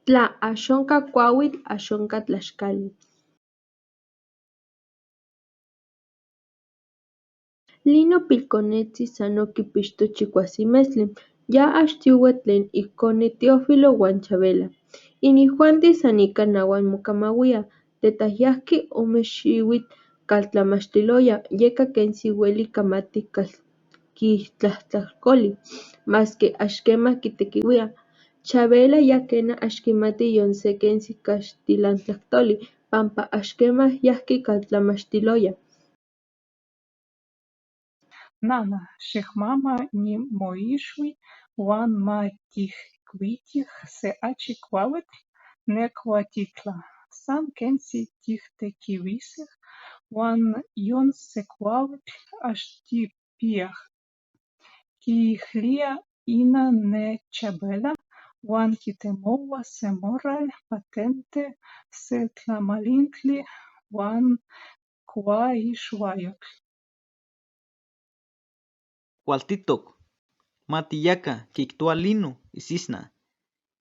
Tla ax onka kuauitl, ax onka tlaxcali. Lino pilconetzi san oquipixtoc chicuase mesli, ya achtihui tlen icone Teófilo uan Chabela. Inijuanti san ica nahuatl mocamauiaj. Teta yajqui ome xihuitl caltlamachtiloya, yeca quentzi hueli camati tlajtlacoli, masque ax quema quitequihuía. Chabela ya quena ax quimati yon se quentzi caxtilantlactoli pampa ax quema yajqui caltlamachtiloya. Nana, xijmama ni moixhui huan ma tijcuitij se achi cuahuitl ne cuatitla. San quentzi tijtequihuise huan yon se cuahuitl ax tijpiyaj, quiijlía ina ne Chabela huan quitemohua se morral patente se tlamalintli huan cuaixhuayotl. Cualtitoc, matiyaca, quiijtohua Lino isisna.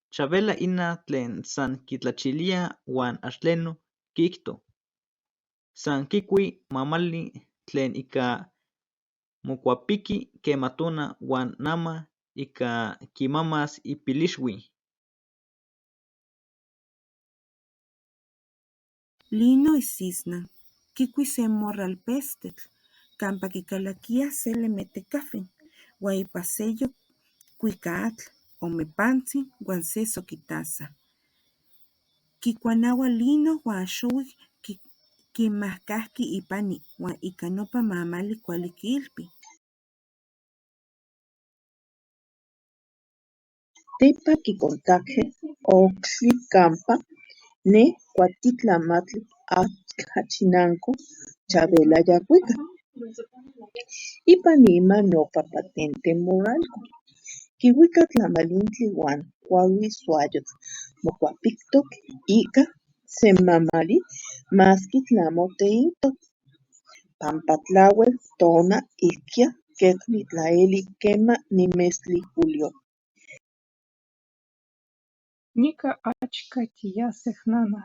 Chabela ina tlen san quitlachilía huan ax tleno quiijto. San quicui mamali tlen ica mocuapiqui quema tona huan nama ica quimamas ipilixhui. Lino isisna quicui se morral pestetl campa quicalaquía se lemete cafen huan ipan seyoc cuica atl, ome pantzi huan se soquitaza. Quicuanahua Lino huan axohui quimajcajqui ipani huan ica nopa mamali cuali quiilpi. Tepa quicontaque octli campa ne cuatitla amatl achinanco Chabela ya cuica. Ipan ima nopa patente morralco. Quihuica tlamalintli huan cuahuisuayotl mocuapictoc ica se mamali masqui tlamo teintoc, pampa tlahuel tona elquia quejni tlaeli quema nimestli julio. Nica achca tiyasej nana.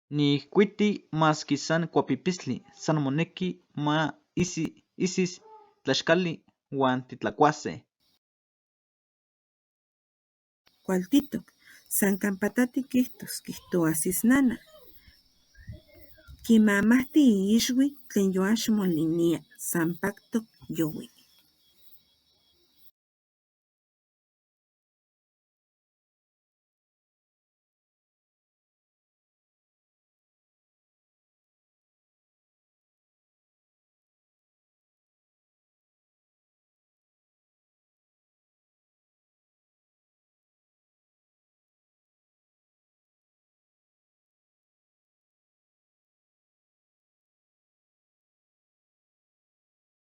Nijcuiti masqui san cuapipistli, san monequi ma isis tlaxcali huan titlacuase. Cualtitoc, san campa ta tiquijtos, quiijtohua sisnana. Quimamajti iixhui tlen yoax molinía, san pactoc yohui.